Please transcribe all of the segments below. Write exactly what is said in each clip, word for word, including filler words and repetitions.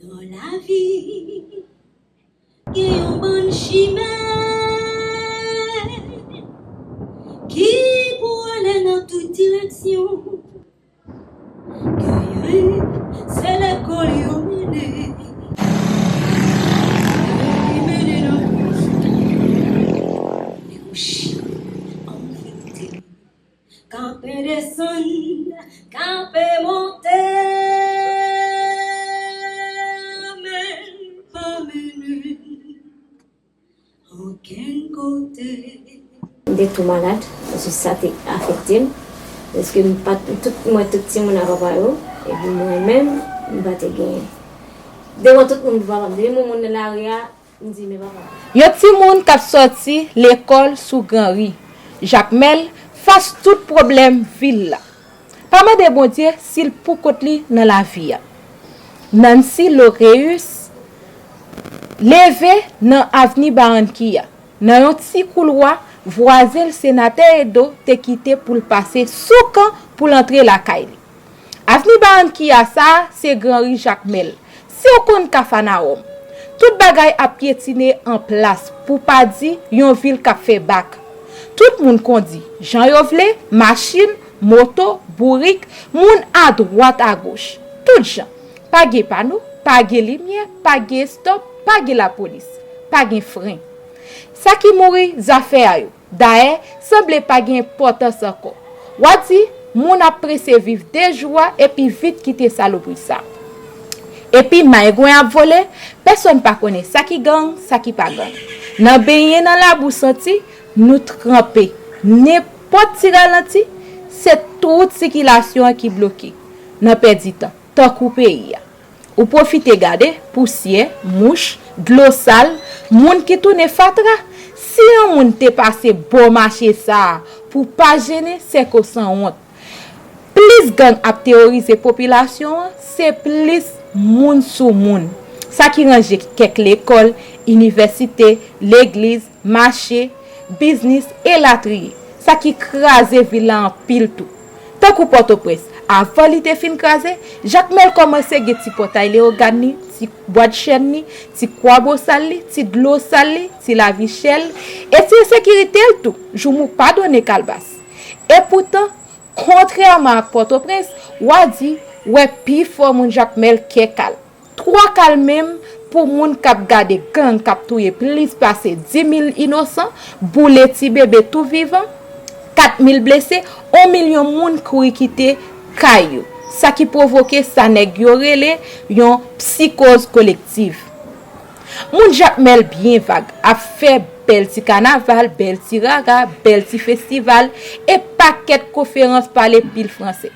Nan lavi, gen yon bann chimen ki pwale nan tout direksyon. Genyen, se lekòl yo mennen, ki mennen nan prizon. Men yon chimen an verite. Kanpe desann, kanpe monte, men pa mennen okenn kote. M te tou malad, paske sa te afekte m. Paske m pa t, tout, m wè tout timoun a papa yo, epi mwen menm, m pa te genyen. Devan tout moun pou papa m. Depi m wè moun nan lari a, m di, men papa m. Yon timoun k ap sòti lekòl sou Granri, Jakmèl, fas tout pwoblèm vil la. Pa mande Bondye si l poukont li nan lavi a. Nancy Loreus leve nan avni Baranki a, nan yon ti koulwa vwazen l senatè Edo te kite pou l pase sou kan pou l antre lakay li. Avni Baranki a sa a se Granri Jakmèl. Si w konn Kafanawòm, tout bagay ap pyetine an plas, pou pa di yon vil k ap fè bak. Tout moun kondi jan yo vle, machin, moto, bourik, moun adwat agoch. Tout jan. Pa gen pano, pa gen limyè, pa gen estòp, pa gen lapolis, pa gen fren. Sa ki mouri, zafè a yo. Dayè, sanble pa gen enpòtans ankò. W a di, moun ap prese viv de jou a epi vit kite salopri sa. Epi mayengwen ap vole, pèsonn pa konnen sa ki gang, sa ki pa gang. Nan benyen nan labou santi, nou tranpe. Nenpòt ti ralanti, se tout sikilasyon an ki bloke. Nan pèdi tan, tankou peyi a. Ou pwofite gade, pousyè, mouch, dlo sal, moun ki tounen fatra. Si yon moun te pase bò mache sa a pou pa jennen, se ke w sanwont. Plis gang ap teworize popilasyon an, se plis moun sou moun. Sa ki ranje kèk lekòl, inivèsite, legliz, mache, biznis, elatriye. Sa ki kraze vil la anpil tou. Tankou Pòtoprens, avan li te fin kraze, Jakmèl kòmanse gen ti pòtay Leyogàn li, ti bwat chèn li, ti kwa bosal li, ti dlo sal li, ti lavichè l, e ti ensekirite l tou, joumou pa donnen kalbas. Epoutan, kontrèman ak Pòtoprens, w a di, w wè pifò moun Jakmèl kè kal. Twa kal menm pou moun k ap gade gang k ap touye plis pase dis mil inosan, boule ti bebe tou vivan, kat mil blese, yon milyon moun kouri kite kay yo. Sa ki pwovoke sa nèg yo rele yon psikoz kolektiv. Moun Jakmèl byen vag, ap fè bèl ti kanaval, bèl ti rara, bèl ti festival, e pakèt konferans pale pil franse.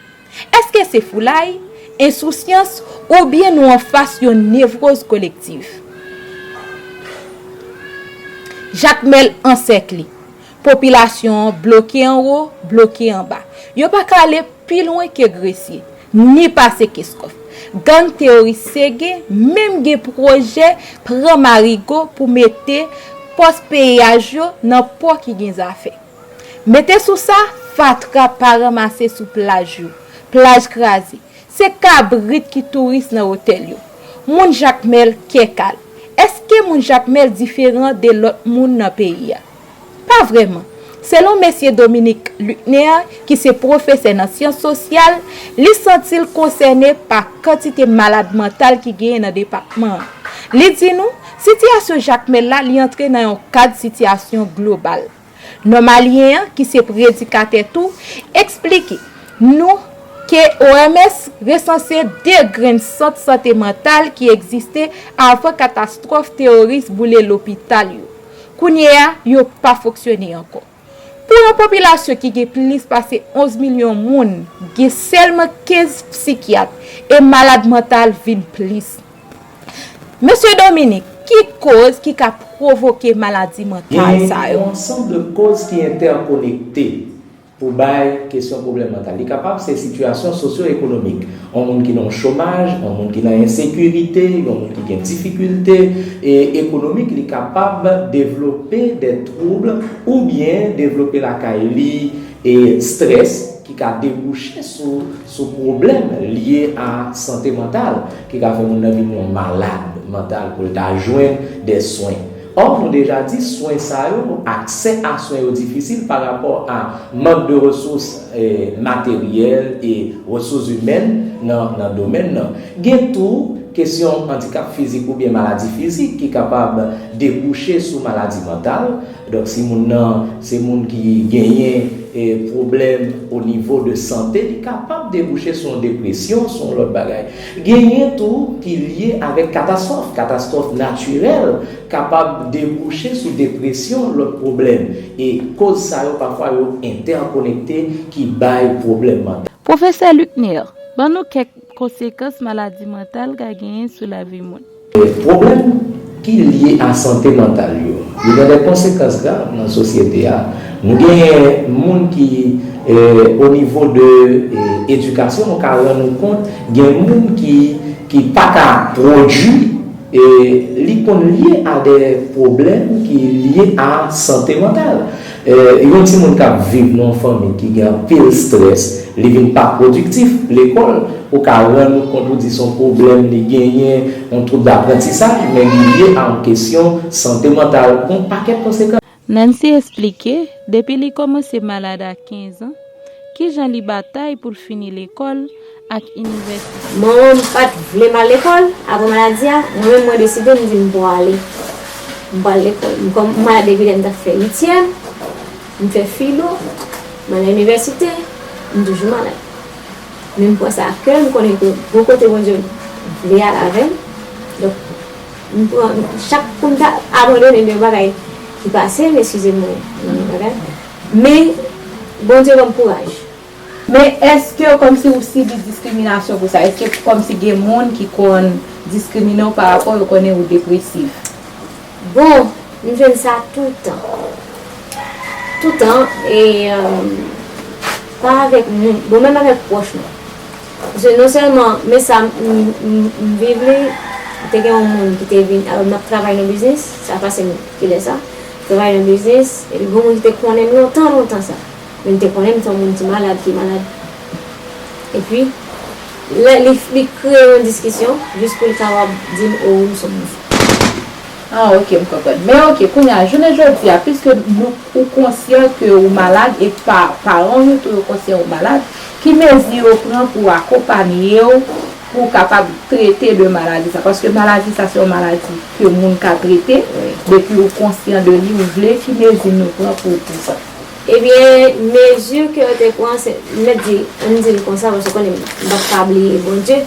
Èske se foulay, ensousyans, oubyen nou anfas yon nevwoz kolektif? Jakmèl ansèkle. Popilasyon an bloke anwo, bloke anba. Yo pa ka ale pi lwen ke Gresye, ni pase Keskòf. Gang teyoris Sege menm gen pwojè pran Marigo pou mete pòs peyaj yo nan pò ki gen zafè. Mete sou sa, fatra pa ranmase sou plaj yo, plaj kraze. Se kabrit ki touris nan otèl yo. Moun Jakmèl kè kal. Èske moun Jakmèl diferan de lòt moun nan peyi a? Pa vrèman. Selon mesye Dominique Luckner, ki se pwofesè nan syans sosyal, li santi l konsène pa kantite malad mantal ki genyen nan depatman an. Li di nou, sitiyasyon Jakmèl la, li antre nan yon kad sitiyasyon global. Nòmalyen an, ki se predikatè tou, eksplike nou ke O M S resanse de grenn sant sante mantal ki egziste avan katastwòf teyoris boule lopital yo. Kounye a, yo pa fonksyone ankò. Pou yon popilasyon ki gen plis pase onz milyon moun, gen sèlman kenz sikyat e malad mantal vin plis. Mesye Dominique, ki koz ki ka pwovoke maladi mantal sa yo? Gen yon ansanm de koz ki entèkonekte pou bay kesyon pwoblèm mantal. Li kapab se sitiyasyon sosyo-ekonomik. Yon moun ki nan chomaj, yon moun ki nan ensekirite, yon moun ki gen difikilte e ekonomik, li kapab devlope de twoub oubyen devlope lakay li e strès ki ka debouche sou, sou pwoblèm lye a sante mantal, ki ka fè moun nan vin yon malad mantal pou l ta jwenn de swen. Ò, nou deja di swen sa yo, aksè a swen yo difisil pa rapò a mank de resous, eh, materyèl e resous imèn nan, nan domèn nan. Gen tou kesyon andikap fizik oubyen maladi fizik ki kapab debouche sou maladi mantal. Donk, si moun nan se moun ki genyen, eh, pwoblèm o nivo de sante, li kapab debouche sou yon depresyon, sou yon lòt bagay. Genyen tou ki lye avèk katastwòf, katastwòf natirèl kapab debouche sou depresyon, lòt pwoblèm. E koz sa yo, pafwa, yo entèkonekte, ki bay pwoblèm mantal. Pwofesè Luckner, ban nou kèk konsekans maladi mantal ka genyen sou lavi moun. Pwoblèm ki lye a sante mantal yo, yo gen de konsekans grav nan sosyete a. Nou gen moun ki, eh, o nivo de, eh, edikasyon, nou ka rann nou kont, gen moun ki, ki pa ka pwodui, eh, li konn lye a de pwoblèm ki lye a sante mantal. Eh, yon timoun k ap viv nan yon fanmi ki gen anpil strès, li vin pa pwodiktif lekòl, ou ka rann ou kont ou di se yon pwoblèm li genyen, yon twoub daprantisaj, men li lye a yon kesyon sante mantal, yon pakèt konsekans. Nancy esplike, depi li kòmanse malad a kenz an, kijan li batay pou l fini lekòl ak inivèsite. Manman m pa t vle m al lekòl, apre maladi a, mwen menm mwen deside, m di m pou ale. M pral lekòl. M kòm, m malad depi lè m t ap fè uityèm, m fè filo, m al nan inivèsite, m toujou malad. Men m pran sa ak kè, m konnen ke gon kote Bondye vle al avè m. Donk, m pran, chak kou m ta abandone de yon bagay ki pase m, eskize m, nan yon bagay. Men, Bondye ban m kouraj. Men èske kòmsi ou sibi diskriminasyon pou sa? Èske kòmsi gen moun ki konn diskrimine w pa rapò yo konnen ou depresif? Bon, m jwenn sa toutan. Toutan, e, euh, pa avèk moun, bon, menm avèk pwòch mwen. Paske non sèlman, men sa m, m, m, m viv li, te gen yon moun ki te vin, alò, m ap travay nan biznis, sa pase m kilè sa, travay nan biznis, epi gen yon moun ki te konnen m lontan, lontan sa. Men m te konnen m se yon moun ki malad, ki malad. Epi, lè li, li kreye yon diskisyon, jis pou l kapab di m, o, wi, m se yon moun. Ah, ok, m konprann. Men ok, kounye a, jounen jodi a, piske nou, ou konsyan ke ou malad e pa, paran w yo tou yo konsyan ou malad, ki mezi yo pran pou akonpaye w, pou w kapab trete de maladi sa? Paske maladi sa se yon maladi ke moun ka trete, wi, depi ou konsyan de li, ou vle, ki mezi nou pran pou, pou sa? Ebyen, mezi ke yo te pran, se, m mèt di, ann di l konsa, paske w konnen m p ap ka bliye Bondye.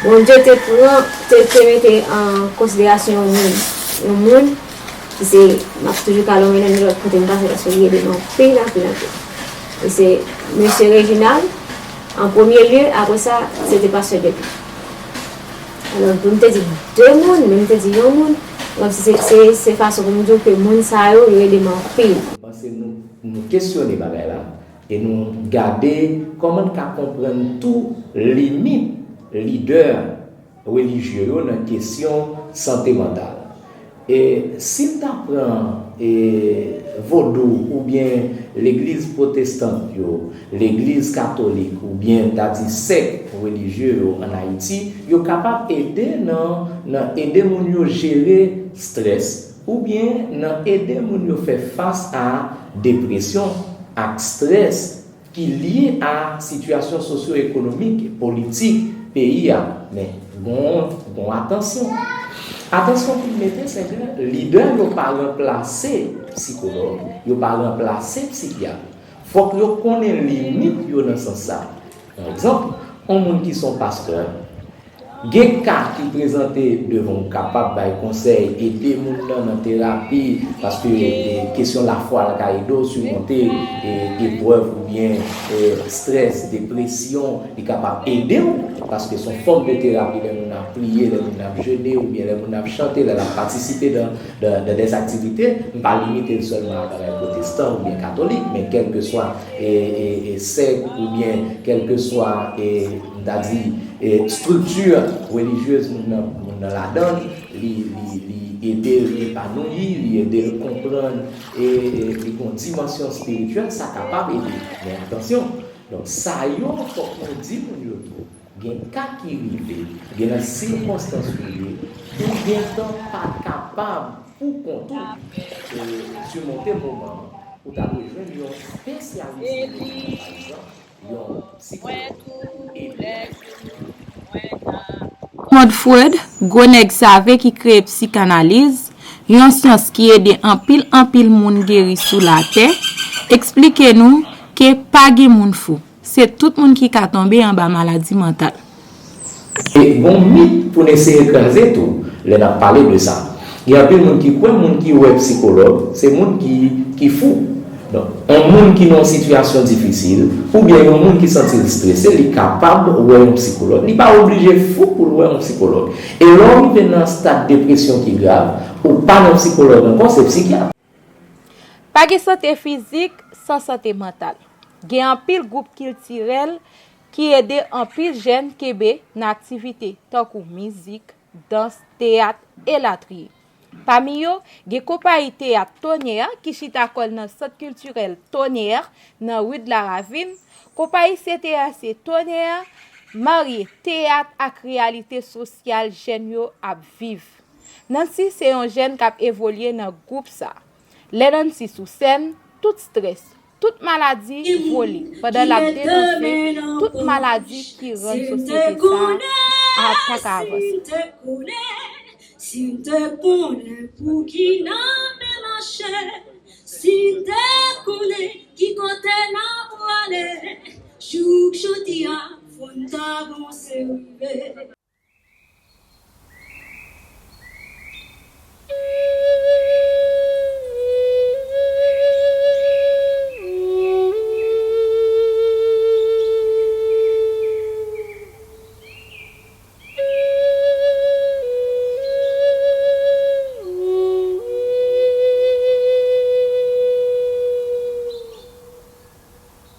Bondye te pran, te, te mete an konsiderasyon yon moun, yon moun ki se, m ap toujou ka lonmen non li lòt kote m pase, paske li ede m anpil, anpil, anpil. E se mesye Reginald, an premye lye, apre sa, se te pastè Dèpye. Alò, pou m te di de moun, men m te di yon moun, donk se, se, se fason pou m di w ke moun sa yo, yo ede m anpil. M panse nou, nou kesyone bagay la, e nou gade kòman n ka konprann tou limit lidè relijye yo nan kesyon sante mantal. E si n ta pran, e, vodou oubyen legliz pwotestan yo, legliz katolik oubyen n ta di sèk relijye yo ann Ayiti, yo kapab ede nan, nan ede moun yo jere strès oubyen nan ede moun yo fè fas a depresyon ak strès ki lye a sitiyasyon sosyo-ekonomik, politik peyi a. Men, gon, gon atansyon. Atansyon pou n mete, se ke lidè yo pa ranplase sikològ, yo pa ranplase sikyat. Fòk yo konnen limit yo nan sans sa. Pa egzanp, yon moun ki se yon pastè, gen ka ki prezante devan w, kapab bay konsèy, ede moun nan nan terapi, paske, e, kesyon lafwa la ka ede w simonte, e, eprèv oubyen, e, strès, depresyon, li kapab ede w, paske se yon fòm de terapi lè moun ap priye, lè moun ap jene, oubyen lè moun ap chante, lè l ap patisipe nan, nan, nan dèzaktivite, m pa limite l sèlman a bagay pwotestan oubyen katolik, men kèlkeswa, e, e, e, sèk oubyen kèlkeswa, e, m ta di, e, estrikti relijyez moun nan, moun nan ladan l, li, li, li ede l epanouyi, li ede l konprann, e, e, li gen yon dimansyon espirityèl, sa kapab ede. Men atansyon, Donk, sa yo, fòk nou di moun yo tou, gen ka ki rive, gen nan sikonstans ou ye, ou gentan pa kapab pou kont ou e, simonte moman an, ou ta dwe jwenn yon espesyalis, pa egzanp, yon psikològ. Godfred, gwo nèg save ki kreye psikanaliz, yon syans ki ede anpil anpil moun geri sou latè, eksplike nou ke pa gen moun fou. Se tout moun ki ka tonbe anba maladi mantal. E gon mit pou n eseye kraze tou lè n ap pale de sa. Gen anpil moun ki kwè moun ki wè psikològ se moun ki ki fou. Donk, yon moun ki nan yon sitiyasyon difisil oubyen yon moun ki santi l strese, li kapab wè yon psikològ. Li pa oblije fou pou l wè yon psikològ. E lè w rive nan stad depresyon ki grav, ou pa nan psikològ ankò, se psikyat. Pa gen sante fizik san sante mantal. Gen anpil gwoup kiltirèl ki ede anpil jèn kenbe nan aktivite tankou mizik, dans, teyat, elatriye. Pami yo, gen konpayi teyat Tonnerre ki chita kò l nan Sant Kiltirèl Tonnerre nan Rue de la Ravine. Konpayi teyat Tonnerre marye teyat ak reyalite sosyal jèn yo ap viv. Nancy se yon jèn k ap evolye nan gwoup sa. Lè Nancy sou sèn, tout strès, tout maladi vole pandan l ap denonse tout maladi ki rann sosyete sa a pa ka avanse. Si m te konnen pou ki nan men mache, si m te konnen ki kote n ap prale, jouk jodi a fò n ta avanse rive.